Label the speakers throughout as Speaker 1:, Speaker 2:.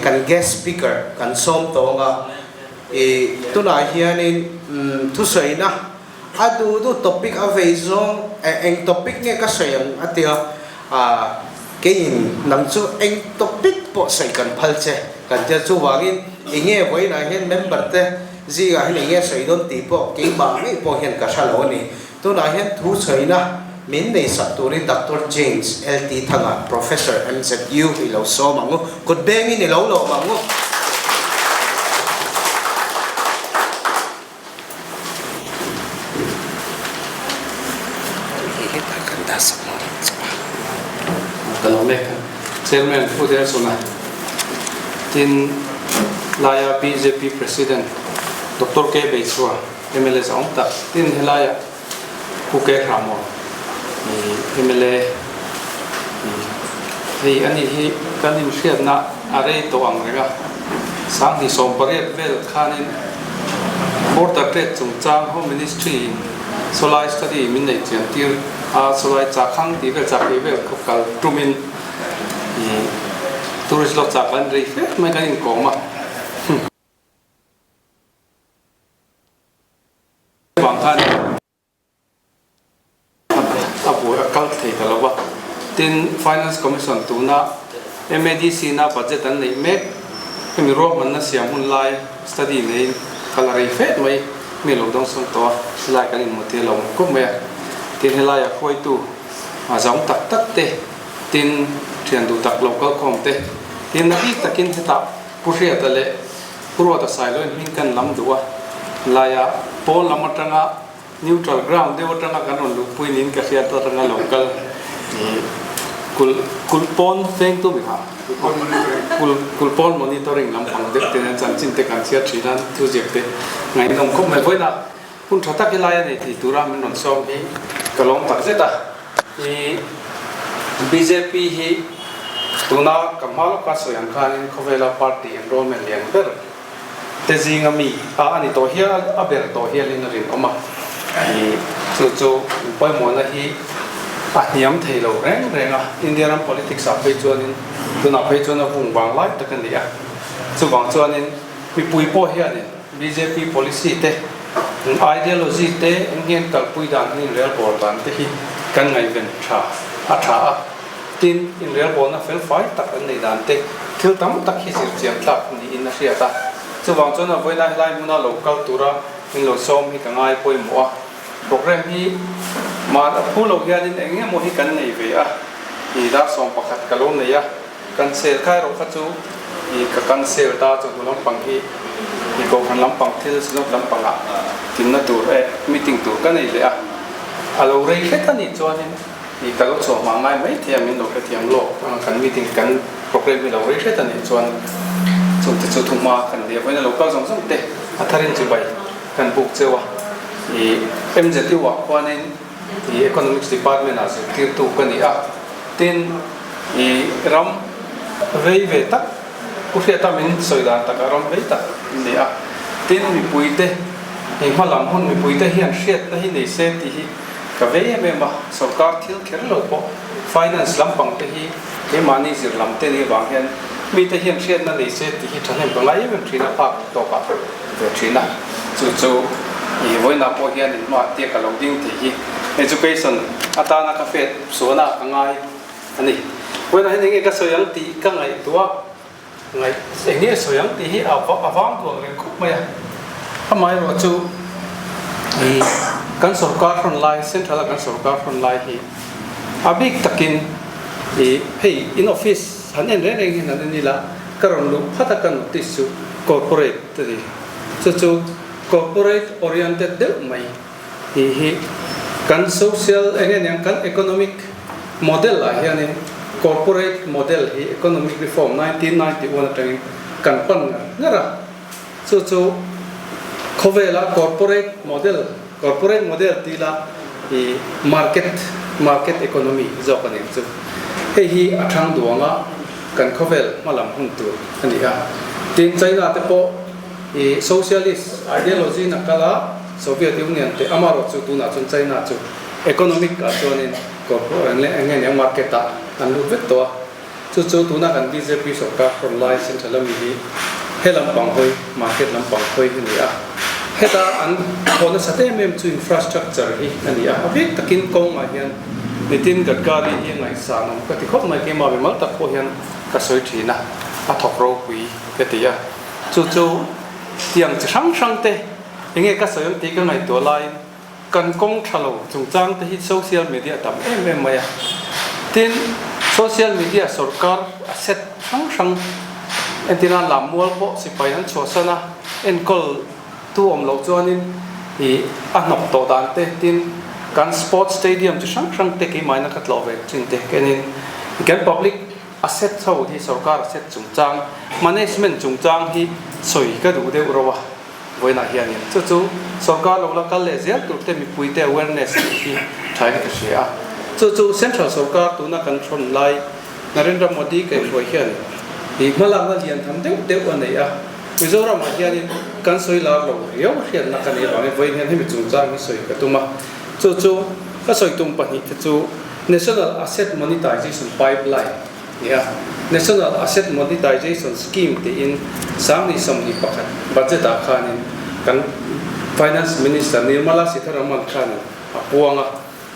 Speaker 1: kan guest speaker kan sawm tawng a, ih tunah hianin thusawina a duh duh topic a vei zawng eng topic nge ka sawi ang a tia, keiin nang chu eng topic pawh sawi kan phal che kan tia chuvangin eng nge vawiinah hian member te zingah hian eng nge sawi dawn tih pawh keimah ngei pawh hian ka hre lo a ni. Tunah hian thu chhuaina min nei sak turin Doctor James LT Thanga, Professor MZU i lo sawm ang u. Kut bengin i lo lawm ang u.
Speaker 2: Ka lo mek a, Chairman Pu Delson-a tin laia bjp President Doctor K Beichhua, Mla zawng tak tin helaiah Pu Ke Hramaw i mla hei a nih hi kan inhriatna a rei tawh ang reng a, 2018 vel khanin Border Trade chungchang Home Ministry in sawlai study min neih chian tir a, sawlai chakhang tih vel chakei vel khaw kal tumin i tourist lodge ah kan rei fe mai kan inkawm a. Vang khan a buai a kal thei ta lo va. Tin, Finance Commission tuna MADC na budget an neih mek, hemi ruahmanna siam hun lai study neiin kal a rei fet mai, mi lo dawng sawng tawh a, helai kan inhmu tir lo khawp mai a. Tin, helaia hruaitu zawng tak tak te, tin, thian duh tak lo kalkhawm te, tin, na bik takin hetah Pu Hriata leh Pu Ruata Sailoin hming kan lam duh a, laia pawn lam atanga neutral ground deuh atanga kan rawn luhpui niin ka hriat atanga lo kal i kulh kulh pawn vengtu mi kha kulh kulh pawn monitoring lampang deuh te nen chanchin te kan chhiar thin a thu ziak te ngaihnawm khawp mai vawiin ah hun tha tak helai a nei thei tura min rawn sawm hi ka lawm tak zet a. I bjp hi tuna ka hma lawka sawi ang khanin khawvela party enrollment lian ber te zinga mi a a ni tawh hial a ber tawh hialin a rinawm a. I chu chu pawimawhna hi a hniam thei lo reng reng a, India ram politics ah phei chuanin tunah phei chuan a vung vang lai tak a ni a. Chuvang chuanin mipui pawh hianin bjp policy te, Ideology te engin kalpui dan hi inrelbawl dan te hi kan ngaihven tha a tha a, tin inrelbawlna felfai tak an nei dan te thil tam tak hi zirchian tlak niin a hriat a. Chuvang chuan a vawi lai helai hmuna lo kal tura min lo sawm hi ka ngai pawimawh a, program hi mah a phu lo hianin eng emaw hi kan nei ve a, i dar 11 ka lo nei a. Kan sel kha erawh kha chu i ka kan sel ta chawhnu lampang hi i kohhran lampang thil synod lampangah tinna tur eh meeting tur ka nei leh a, a lo rei hret a nih chuanin i ka lo chhuah hma ngai mai thei a min lo hrethiam lawk ang kan meeting kan program hi lo rei hret a nih chuan chungte chu thuhma kan nia vawiin a lo kal zawng zawng te a tharin chibai kan buk cheu a i MZU ah khuanin I Economics Department ah zirtirtu ka ni a, tin i ram vei ve tak, Pu Hriata min sawi dan takah ram vei tak an ni a, tin mipui te i hma lam hun mipui te hian hriatna hi nei se tih hi ka vei em em a, sawrkar thil kher lo pawh finance lampang te hi keimahni zir lam te nih avang hian mite hian hriatna nei se tih hi thahnem ka ngai em em thin a, phak tawkah ve thin a, chu chu i vawiinah pawh hian in hmaah te ka lo ding thei hi education atana ka fet suahna ka ngai a ni. Vawiinah hian enge ka sawi ang tih ka ngaihtuah ngaih enge sawi ang tih hi a a vang duang reng khawp mai a, amaherawh chu i kan sorkar hrawn lai central a kan sorkar hrawn lai hi a bik takin i hei in office han en reng reng hian han en ila ka rawn luh phat a ka notice chu corporate a ni. Chu chu corporate oriented deuh mai tih hi kan social eng nge niang kan economic model ah hianin corporate model hi economic reform 1991 atangin kan pan ngar ngar a. Chu chu khawvela corporate model corporate model tih la i market market economy zawk a ni ang chu. Hei hi a thang duanga kan khawvel hmalam hun tur a ni a. Tin, China te pawh i socialist ideology in a kal a, Soviet Union te amarawh chu tunah chuan China chu economic ah chuanin corporate eng nge nia market ah an lut vek tawh a. Chu chu tuna kan bjp sorkar hrawn lai central ami hi he lampang hawi, market lampang hawi a ni a. Heta an thawh nasat em em chu infrastructure hi a ni a. A bik takin kawngah hian Nitin Gadkari hi a ngaihsan awm ka ti khawp mai. Keimah mimal tak pawh hian ka sawi thin a, a thawk ropui ka ti a. Chu chu tiang chi hrang hrang te enge ka sawi ang tih ka ngaihtuah laiin Kan kawng tha lo chungchang te hi social media a tam em em mai a. Tin, social media sorkar a set hrang hrang entirna lammual pawh sipai an chhuahsan a, enkawl tu awm loh chuanin ih a hnawk tawh dan te, tin kan sports stadium chi hrang hrang te keimahina ka tlawh ve thin te kenin kan public asset ho hi sorkar asset chungchang management chungchang hi sawi ka duh deuh ro a. Vawiinah hianin chu chu sorkar lo la kal leh zel tur te mipuite awareness tih hi thain ka hria a. Chu chu central sorkar tuna kan thawn lai Narendra Modi kaihhruai hian ih hmalakna lian tham deuh deuh a nei a. Mizoramah hianin kan sawi lar lo riau hriatna ka nei avangin vawiin hian hemi chungchang hi sawi ka tum a. Chu chu ka sawi tum pahnihte chu National Asset Monetization Pipeline, Nia, National Asset Monetization Scheme tiin 2021 budget ah khanin kan Finance Minister Nirmala Sitharaman khanin a puang a.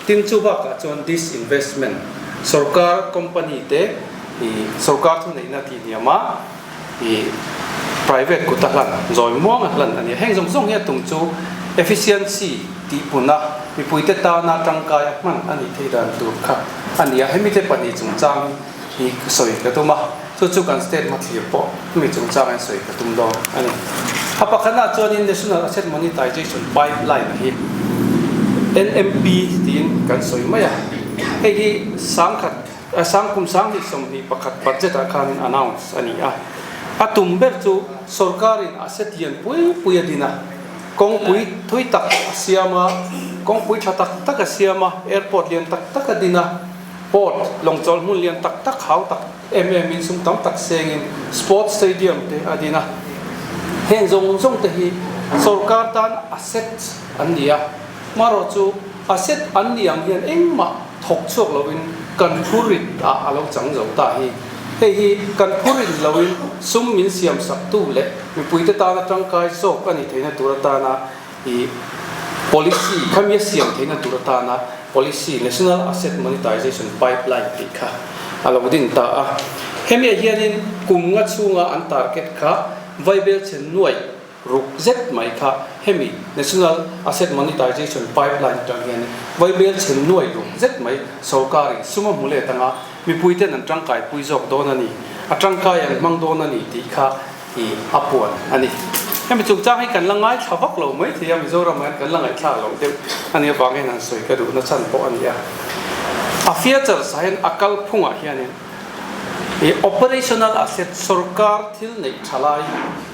Speaker 2: Tin chu bakah chuan disinvestment, sorkar company te ih sorkar thuneihna tih hniam a ih private kut a hlan, zawi muang a hlan a nia. Heng zawng zawng hi a tum chu efficiency tih pun a mipuite tana tangkai a hman a nih theih dan tur kha a ni a. Hemi te pahnih chungchang hi sawi ka tum a, chu chu kan state hmathlir pawh hemi chungchang hian sawi ka tum dawn a ni. A pakhatnaah chuanin National Asset Monetization Pipeline hi NMP tiin kan sawi mai a, hei hi sangkhat sangkum 2021 budget ah khanin announce a ni a. A tum ber chu sorkarin asset lian pui pui a din a. Kawngpui thui tak a siam a, kawngpui tha tak tak a siam a, airport lian tak tak a din a, port lawngchawlh hmun lian tak tak hau tak em em in sum tam tak sengin sports stadium te a din a. Heng zawng zawng te hi sorkar tan asset an ni a, marawh chu asset an ni ang hian engmah thawk chhuak lovin kan phurit ah a lo chang zo ta hi. Hei hi kan phurit loin sum min siam sak tu leh Mipuite tana tangkai zawk a nih theihna tur atana i policy, khami a siam theihna tur atana policy, National Asset Monetization Pipeline tih kha a lo din ta a. Hemiah hianin kum nga chhunga an target kha vaibel chhe nuaih ruk zet mai kha hemi National Asset Monetization Pipeline atang hian vaibel chhe nuaih ruk zet mai sorkarin sum a hmu let anga mipuiten an tangkaipui zawk dawn a ni, a tangkai an hmang dawn a ni tih kha hi a puan a ni. Hemi chungchang hi kan la ngaithla vak lo mai thei a, Mizoramah hian kan la ngaihthlak loh deuh a nih avangin han sawi ka duhna chhan pawh a ni a. A features ah hian a kalphungah hianin ih operational asset sorkar thil neih tha lai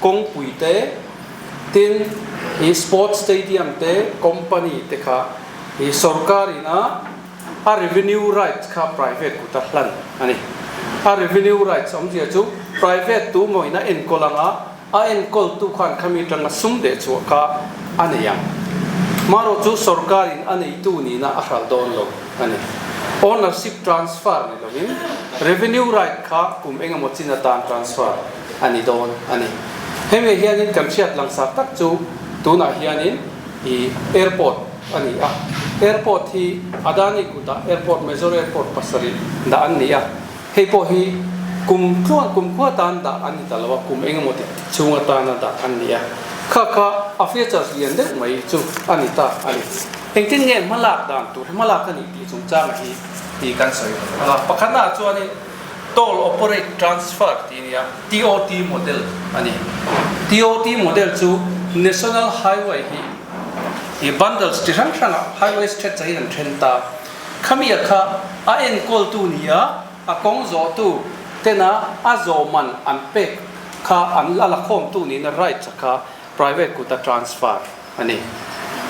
Speaker 2: kawngpui te, tin ih sports stadium te, company te kha ih sorkar ina A revenue rights kha private kuta hlan a ni. A revenue rights awmzia chu private tu mawiin a enkawl anga a enkawltu khan khami tanga sum deh chhuah kha a nei ang. Marawh chu sorkarin a neitu nihna a hralh dawn lo a ni. Ownership transfer ni lovin revenue right kha kum engemaw chin atan transfer a ni dawn a ni. Hemi hianin kan hriat langsar tak chu tunah hianin i airport a ni a. Airport hi Adani kutah airport major airport pasarih dah an ni a. Hei pawh hi kum tluan kum khua tan dah an ni ta lo a, kum engemaw ti chhung atana dah an ni a. Kha kha a features lian deuh mai chu a ni ta a ni. Engtin nge hmalak dan tur hi hmalak a nih tih chungchanga hi tih kan sawi ang a. Pakhatnaah chuanin Toll Operate Transfer tih a ni a, TOT model a ni. TOT model chu National Highway hi I bundles chi hrang hrangah highway stretch ah hian an then ta. Khami a kha a enkawltu ni a, a kawng zawhtu tena a zawh man an pek kha an la lakhawmtu nihna rights a kha private kuta transfer a ni.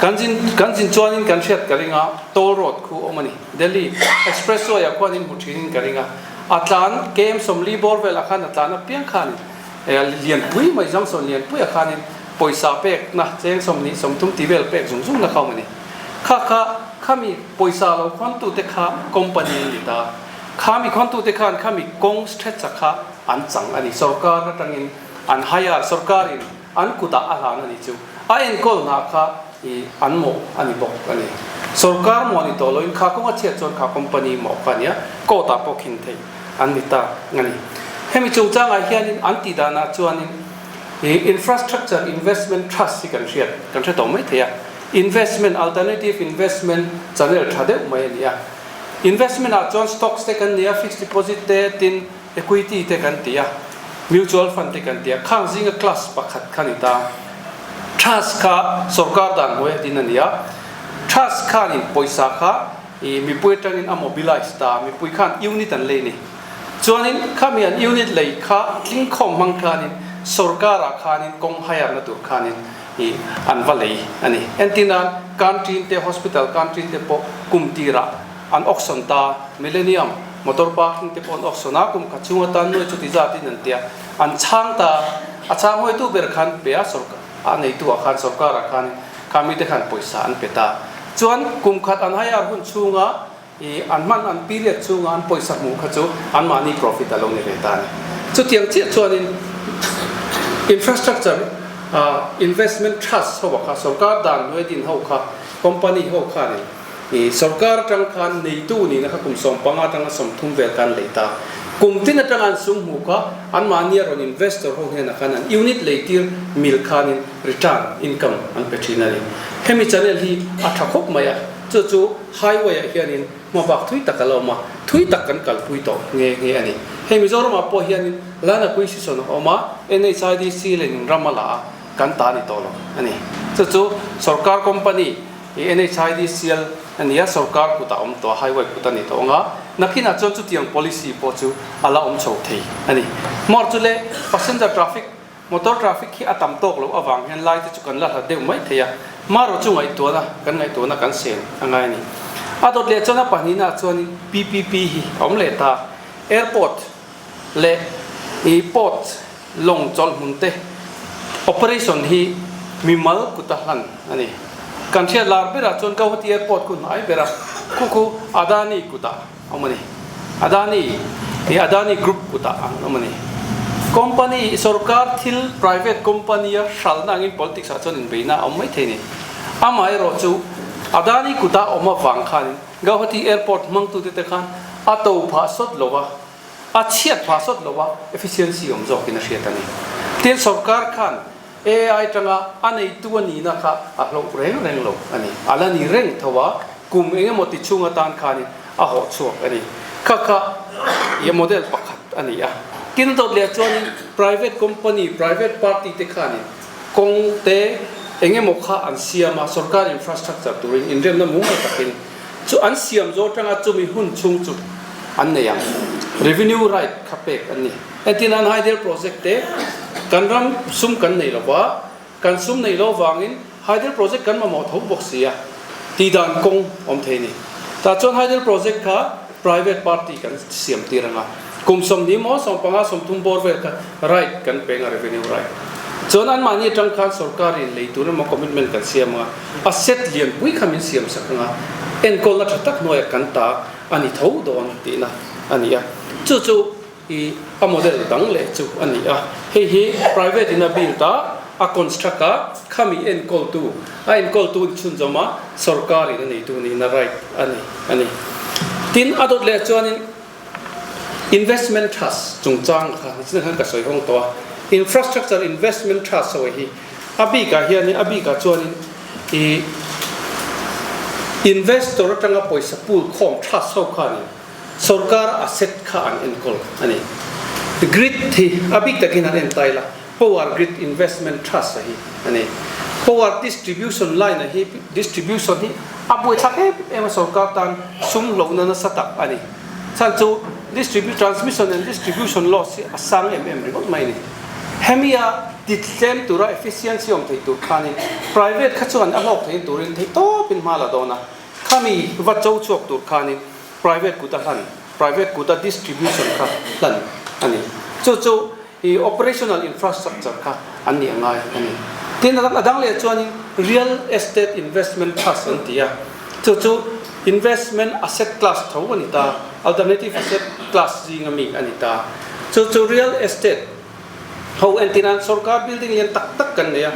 Speaker 2: Kan zin kan zin chuanin kan hriat ka ring a, toll road khu awm a ni. Delhi expressway ah khuan in hmu thinin ka ring a, a tlan KM 40 bawr velah khan a tlan apiang khan lianpui mai junction lianpui ah khanin Pawisa pekna cheng 20 30 tih vel pek zung zungna kha awm a ni. Kha kha khami pawisa lo khawntute kha company an ni ta. Kha mi khawntute khan kha mi kawng stretch-a kha an chang a ni. Sorkar atangin an hire, sorkarin an kutah a hlan a ni chu. A enkawl hna kha i an mawh a ni bawk a ni. Sorkar mawh a ni tawh loin kha kawng a chhiat chuan kha company mawh kha a nia, court ah pawh khin theih an ni ta a ni. Hemi chungchangah hianin an tih danah chuanin i Infrastructure Investment Trust hi kan hriat, kan hre tawh mai thei a. Investment, alternative investment channel tha deuh mai a ni a. Investment ah chuan stocks te kan nei a, fixed deposit te, tin equity te kan ti a, mutual fund te kan ti a, khang zinga class pakhat kha ni ta. Trust kha sorkar dan hnuai a din a ni a, trust khanin pawisa kha ih mipui atangin a mobilize ta, mipui khan unit an lei ni. Chuanin khami an unit lei kha tlingkhawm hmang khanin sorkar ah khanin kawng hire na tur khanin ih an va lei a ni. Entirnan canteen te hospital canteen te pawh kum tirah an auction ta, Millennium motor parking te pawh an auction a, kum khat chhung atan nuai chuti zatin an tia, an chhang ta, a chhang hawitu ber khan pe a sorkar a neitu ah khan sorkar ah khan kha mite khan pawisa an pe ta. Chuan kum khat an hire hun chhunga ih an hman an period chhunga an pawisa hmuh kha chu anmahni profit a lo ni ve ta a ni. Chutiang chiah chuanin infrastructure investment trust ho kha sorkar dan hnuai din ho kha company ho khanin ih sorkar atang khan neitu nihna kha kum 15 atanga 30 vel khan lei ta. Kum tin atanga an sum hmuh kha anmahnia rawn investor ho hnenah khan an unit leitir mil khanin return income an pe thin a ni. Hemi channel hi a tha khawp mai a. Chu chu highway ah hianin hmabak thui tak a la awm a, thui tak kan kalpui tawh nghe nghe a ni. Hei Mizoramah pawh hianin land acquisition a awm a, NHIDC len ram a la a, kan ta a ni tawh lo a ni. Chu chu sorkar company NHIDCL a ni a, sorkar kutah a awm tawh a, highway kut a ni tawh ang a, nakinah chuan chutiang policy pawh chu a la awm chho thei a ni. Hmawr chu le passenger traffic Motor traffic hi a tam tawk loh avang hian lai te chu kan la hlat deuh mai thei a, marawh chu ngaihtuahna kan ngaihtuahna kan sen a ngai a ni. A dawt leh chuan a pahnihna ah chuanin PPP hi a awm leh ta. Airport leh ih port lawng chawlh hmun te operation hi mimal kuta hlan a ni. Kan hriat lar berah chuan Guwahati Airport khu hnai ber a, khu khu Adani kutah awm a ni. Adani hi Adani Group kutah an awm a ni. Company sorkar thil private company a hralna angin politics ah chuan inbeihna a awm mai thei a ni. Amaherawh chu Adani kuta awm avang khanin Guwahati Airport hmangtute te khan a to phah sawt lo va, a chhiat phah sawt lo va, efficiency awm zawkin a hriat a ni. Tin sorkar khan AI tanga a neitu a nihna kha a hlauh reng reng lo a ni. A la ni reng tho a, kum eng emaw ti chhung atan khanin a hawh chhuak a ni. Kha kha i model pakhat a ni a. Tin dawt leh chuanin private company, private party te khanin kawng te eng emaw kha an siam a, sorkar infrastructure turin inremna mumal takin chu an siam zawh atanga chumi hun chhung chu an nei ang. Revenue right kha pek an ni. Entirnan Hydel project te kan ram sum kan nei lova, kan sum neih loh avangin Hydel project kan mamawh tho bawk si a, tih dan kawng awm thei a ni. Tah chuan Hydel project kha private party kan siam tir anga, kum 20 maw 15 30 bawr vel kha right kan peng a, revenue right. Chuan anmahni atang khan sorkarin lei tur emaw commitment kan siam anga, a set lianpui kha min siam sak anga, enkawlna tha tak hnuaiah kan ta a ni tho dawn tihna a ni a. Chu chu I a model dang leh chu a ni a, hei hi private in a build a, a construct a, khami enkawltu, a enkawltu in chhunzawm a, sorkar in a neitu nihna right a nei a ni. Tin, a dawt leh chuanin investment trust chungchang kha nichin khan ka sawi hawng tawh a, infrastructure investment trust ho hi a bikah hianin a bikah chuanin i investor atanga pawisa pool khawm trust ho khanin Sorkar asset kha an enkawl a ni. Grid hi a bik takin an entail a, Power Grid Investment Trust a hi a ni. Power Distribution Line a hi distribution hi a buaithlak em em a sorkar tan sum hlauhna nasa tak a ni. Chhan chu distribu transmission and distribution loss hi a sang em em ringawt mai a ni. Hemi a titlem tura efficiency awm thei tur khanin private kha chuan a hlawk thei turin theihtawpin hma la dawn a, khami va cho chhuak tur khanin Private kuta hlan, Private kuta distribution kha hlan a ni. Chu chu i operational infrastructure kha an nih a ngai a ni. Tin a dang leh chuanin Real Estate Investment Trust an ti a, chu chu Investment asset class tho a ni ta, alternative asset class zinga mi a ni ta. Chu chu real estate ho entir nan sorkar building lian tak tak kan nei a,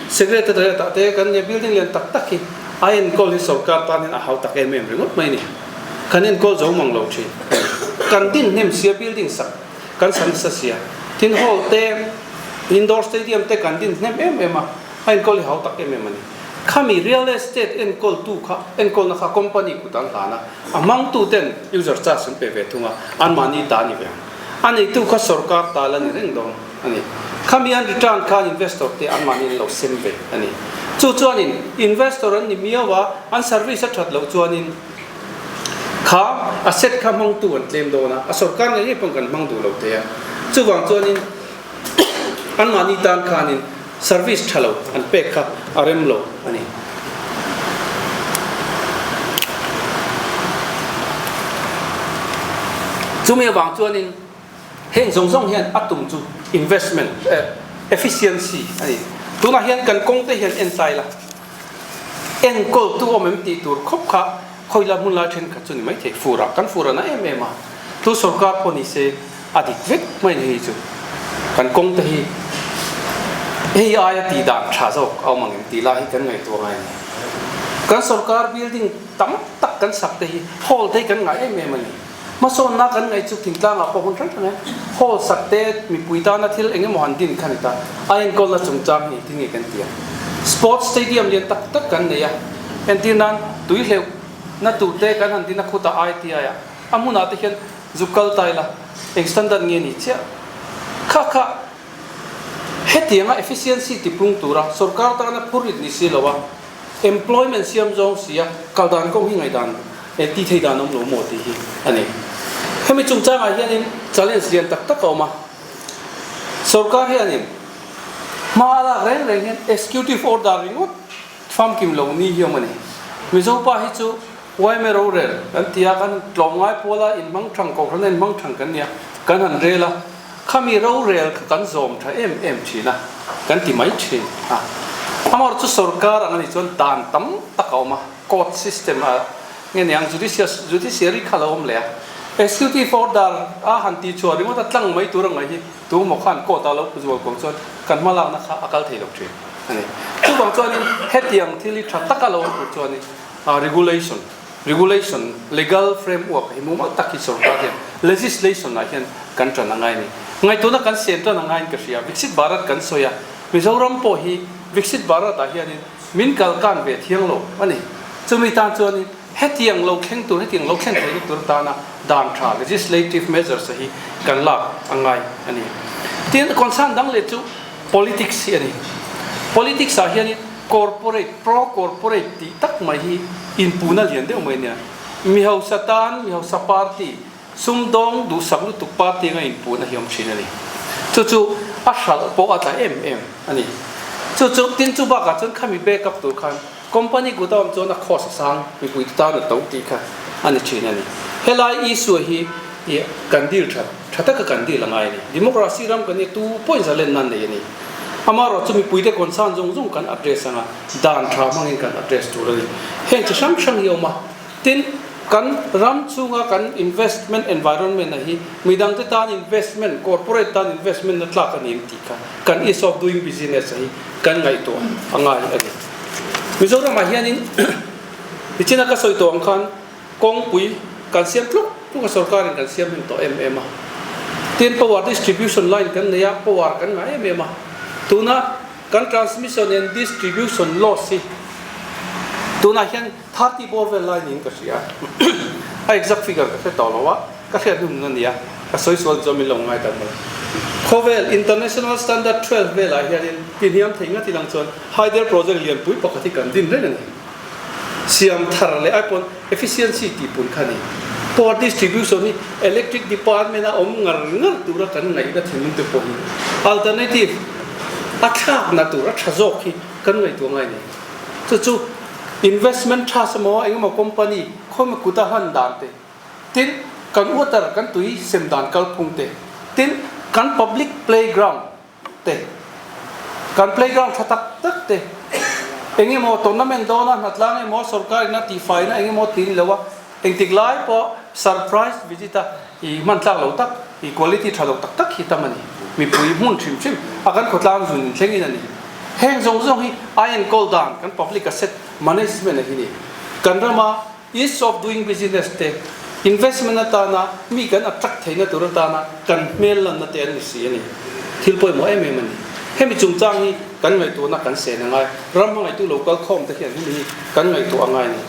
Speaker 2: secretariat ah te kan nei a, building lian tak tak hi a enkawl hi sorkar tan hian a hau tak em em ringawt mai a ni. Kan enkawl zo mang lo thin. Kan din hnem sia building sak kan sa nasa sia. Tin hall te, indoor stadium te kan din hnem em em a, a enkawl hi hau tak em em a ni. Khami real estate enkawltu kha enkawlna kha company kut an hlan a, a hmangtu ten user charge an pe ve thung a, anmahni ta a ni ve ang. A neitu kha sorkar ta la ni reng dawn a ni. Khami an return khan investor te anmahni an lo sem ve a ni. Chu chuanin investor an ni miau a, an service a that loh chuanin kha asset kha hmangtu an tlem dawn a, a sorkar ngei ngei pawn kan hmang duh lo thei a. Chuvang chuanin anmahni tan khanin Service tha lo an pek kha a rem lo a ni. Chumi avang chuanin heng zawng zawng hian a tum chu investment efficiency a ni. Tunah hian kan kawng te hian en tlai la, enkawltu awm em tih tur khawp kha khawila hmun lai thenkhat chu ni maithei. Fur ah kan fur a na em em a, tu sorkar pawh ni se A dik vek mai ni hi chu kan kawng te hi hei aia tih dan tha zawk a awm ang em tih lai hi kan ngaihtuah ngai a ni. Kan sorkar building tam tak kan sak te hi hall te hi kan ngah em em a ni. Hmasawnna kan ngaih chu thingtlangah pawh hun hrang hrang e hall sak te mipui tana thil eng emaw han din kha ni ta a enkawlna chungchang hi engtin nge kan ti ang. Sports stadium lian tak tak kan nei a, entir nan tui hleuh na tur te kan han din a khutah ITI ah a hmunah te hian Zu kal ta ila, eng standard nge ni chiah? Kha kha hetianga efficiency tipung tura sorkar tana phur rit ni si lo a, employment siam zawng si a, kal dan kawng hi ngaihdan eh ti thei dan awm lo maw tih hi a ni. Hemi chungchangah hianin challenge lian tak tak a awm a, sorkar hianin hma a lak reng reng hian executive order ringawt famkim lo ni hi awm a ni. Mizopa hi chu Uaime rorel kan ti a, kan tlawmngai puala inhmang thang kohhran a inhmang thang kan nia, kan han rel a, khami rorel kha kan zawm tha em em thin a, kan ti mai thin a. Amaherawhchu chu sorkar ang a nih chuan dan tam tak a awm a, court system a nge niang judicial judiciary kha lo awm leh a, executive order a han tih chhuah ringawt a tlang mai tur ang mai hi tu maw khan court a lo zual ko chuan kan hmalakna kha a kal thei lo thin a ni. Chuvang chuanin hetiang thil hi tha taka lo awm tur chuanin Regulation, Regulation, legal framework hi mumal tak hi sorkar hian legislation ah hian kan tan a ngai a ni. Ngaihtuahna kan siam tan a ngaiin ka hria. Viksit Bharat kan sawi a, Mizoram pawh hi Viksit Bharat ah hianin min kal kan ve thiang lo a ni. Chumi tan chuanin hetiang lo thleng tur, hetiang lo thlen theihna tur atana dan tha legislative measures hi kan lak a ngai a ni. Tin, concern dang leh chu politics hi a ni. Politics ah hianin Corporate, pro corporate tih tak mai hi inpuhna lian deuh mai nia. Mi hausa tan, mi hausa party, sumdawng duhsak lutuk party anga inpuhna hi awm thin a ni. Chu chu a hralh pawh a tla em em a ni. Chu chu tin chu bakah chuan khami back up tur khan company kut a awm chuan a cost a sang mipui te tan a to tih kha a ni thin a ni. Helai issue hi i kan deal that tha taka kan deal a ngai a ni. Democracy ram kan nia tu pawhin zalenna an nei a ni. Amaherawh chu mipuite concern zawng zawng kan address anga dan tha hmangin kan address tur a ni. Heng chi hrang hrang hi a awm a, tin kan ram chhunga kan investment environment a hi midangte tan investment, corporate tan investment na tlak a ni em tih kha kan ease of doing business a hi kan ngaihtuah a ngai a ni. Mizoramah hianin nichina ka sawi tawh ang khan Kawngpui kan siam tluk tluk a, sorkarin kan siam hnem tawh em em a. Tin, power distribution line kan nei a, power kan ngah em em a. Tuna kan transmission and distribution loss hi tunah hian 30 bawr vel lai niin ka hria. A exact figure ka hre tawh lo a, ka hriat hnun a nia, ka sawi sual chu min lo ngai tak mai. Khawvel international standard 12 velah hianin tihniam thei ngat ilang chuan hydel project lianpui pakhat hi kan din reng a ni. Siam thar leh ai pawn efficiency tih pun kha a ni. Power distribution hi electric department a awm ngar ngar tura kan ngaihna thinlung te pawh hi alternative a thlakna tur a tha zawk hi kan ngaihtuah ngai a ni. Chu chu investment trust emaw engemaw company khawima kut a hlan dan te, tin kan water kan tui sem dan kalphung te, tin kan public playground te, kan playground tha tak tak te. Engemaw tournament dawna hnatlang emaw sorkar ina tihfaina engemaw ti ni lo a, engtik lai pawh surprise visit a i hman tlak lo tak, i quality tha lo tak tak hi tam a ni. Mipui hmun hrim hrim a kan khawtlang zun inthleng in a ni. Heng zawng zawng hi a enkawl dan kan public asset management a hi ni. Kan rama Ease of doing business te, investment atana mi kan attract theihna tur atana kan hmel lanna te an ni si a ni. Thil pawimawh em em a ni. Hemi chungchang hi kan ngaihtuahna kan sen a ngai. Ram hmangaihtu lo kal khawm te hian hemi hi kan ngaihtuah a ngai a ni.